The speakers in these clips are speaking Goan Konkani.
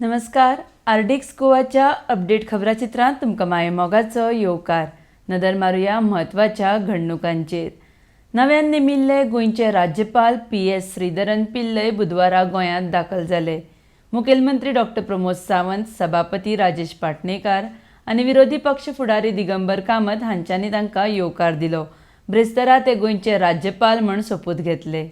नमस्कार, आरडीएक्स गोवाच्या अपडेट खबराचित्रांत तुमकां मायेमोगाचो येवकार. नदर मारुया म्हत्वाच्या घडणुकांचेर. नव्यान नेमिल्ले गोंयचे राज्यपाल पी.एस. श्रीधरन पिल्लय बुधवारा गोंयांत दाखल जाले. मुखेलमंत्री डॉक्टर प्रमोद सावंत, सभापती राजेश पाटणेकार आनी विरोधी पक्ष फुडारी दिगंबर कामत हांच्यांनी तांकां येवकार दिलो. ब्रेस्तारा ते गोंयचे राज्यपाल म्हूण सोपूत घेतले.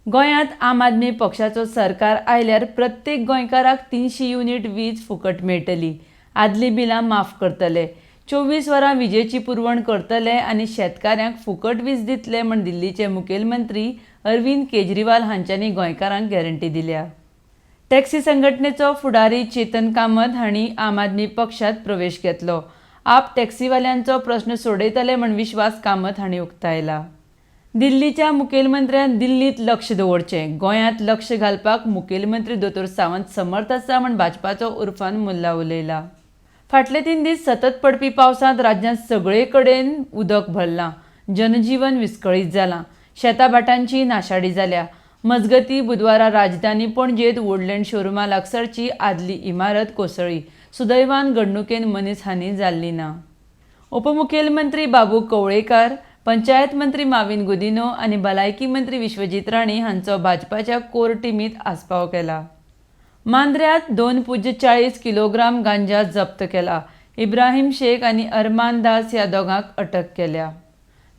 गोंयांत आम आदमी पक्षाचो सरकार आयल्यार प्रत्येक गोंयकाराक 300 युनिट वीज फुकट मेळटली, आदलीं बिलां माफ करतले, 24 वरां विजेची पुरवण करतले आनी शेतकाऱ्यांक फुकट वीज दितले म्हूण दिल्लीचे मुखेलमंत्री अरविंद केजरीवाल हांच्यांनी गोंयकारांक गॅरंटी दिल्या. टॅक्सी संघटनेचो फुडारी चेतन कामत हांणी आम आदमी पक्षांत प्रवेश घेतलो. आप टॅक्सीवाल्यांचो प्रस्न सोडयतले म्हूण विश्वास कामत हांणी उक्तायला. दिल्लीच्या मुखेलमंत्र्यान दिल्लीत लक्ष दवरचें, गोंयांत लक्ष घालपाक मुखेलमंत्री दोतोर सावंत समर्थ आसा म्हूण भाजपाचो उर्फान मुल्ला उलयला. फाटले 3 दीस सतत पडपी पावसांत राज्यांत सगळे कडेन उदक भरलां. जनजीवन विस्कळीत जालां. शेतां भाटांची नाशाडी जाल्या. मजगती, बुधवारा राजधानी पणजेंत वुडलँड शोरुमा लागसारची आदली इमारत कोसळ्ळी. सुदैवान घडणुकेन मनीस हानी जाल्ली ना. उपमुखेलमंत्री बाबू कवळेकार, पंचायत मंत्री माविन गुदिनो आनी भलायकी मंत्री विश्वजीत राणे हांचो भाजपाच्या कोर टिमीत आस्पाव केला. मांद्र्यांत 2.40 किलोग्राम गांजा जप्त केला. इब्राहिम शेख आनी अरमान दास ह्या दोगांक अटक केल्या.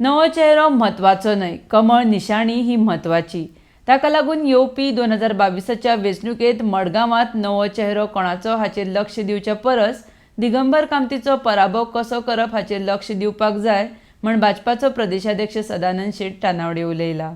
नवो चेहरो म्हत्वाचो न्हय, कमळ निशाणी ही म्हत्वाची. ताका लागून येवपी 2022च्या वेंचणुकेंत मडगांवांत नवो चेहरो कोणाचो हाचेर लक्ष दिवच्या परस दिगंबर कामतीचो पराभव कसो करप हाचेर लक्ष दिवपाक जाय म्हण भाजपाचो प्रदेशाध्यक्ष सदानंद शेट तानावडे उलयला.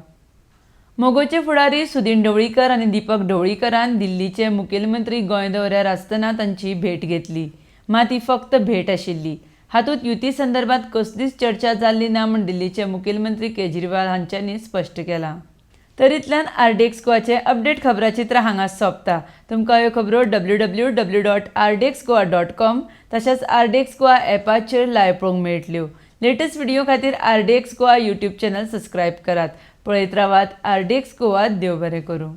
मोगोचे फुडारी सुदीन ढवळीकर आनी दीपक ढवळीकरान दिल्लीचे मुखेलमंत्री गोंय दौऱ्यार आसतना तांची भेट घेतली. मात ही फक्त भेट आशिल्ली. हातूंत युती संदर्भात कसलीच चर्चा जाल्ली ना म्हूण दिल्लीचे मुखेलमंत्री केजरीवाल हांच्यांनी स्पश्ट केलां. तर इतल्यान आरडीएक्स गोवाचे अपडेट खबराचित्र हांगा सोंपता. तुमकां ह्यो खबरो www.rdxgoa.com तशेंच आरडीएक्स गोवा एपाचेर लायव्ह पळोवंक मेळटल्यो. लेटस्ट व्हिडिओ खातीर RDX Goa YouTube channel subscribe करात. पळयत रावात आरडीएक्स गोवा. देव बरें करूं.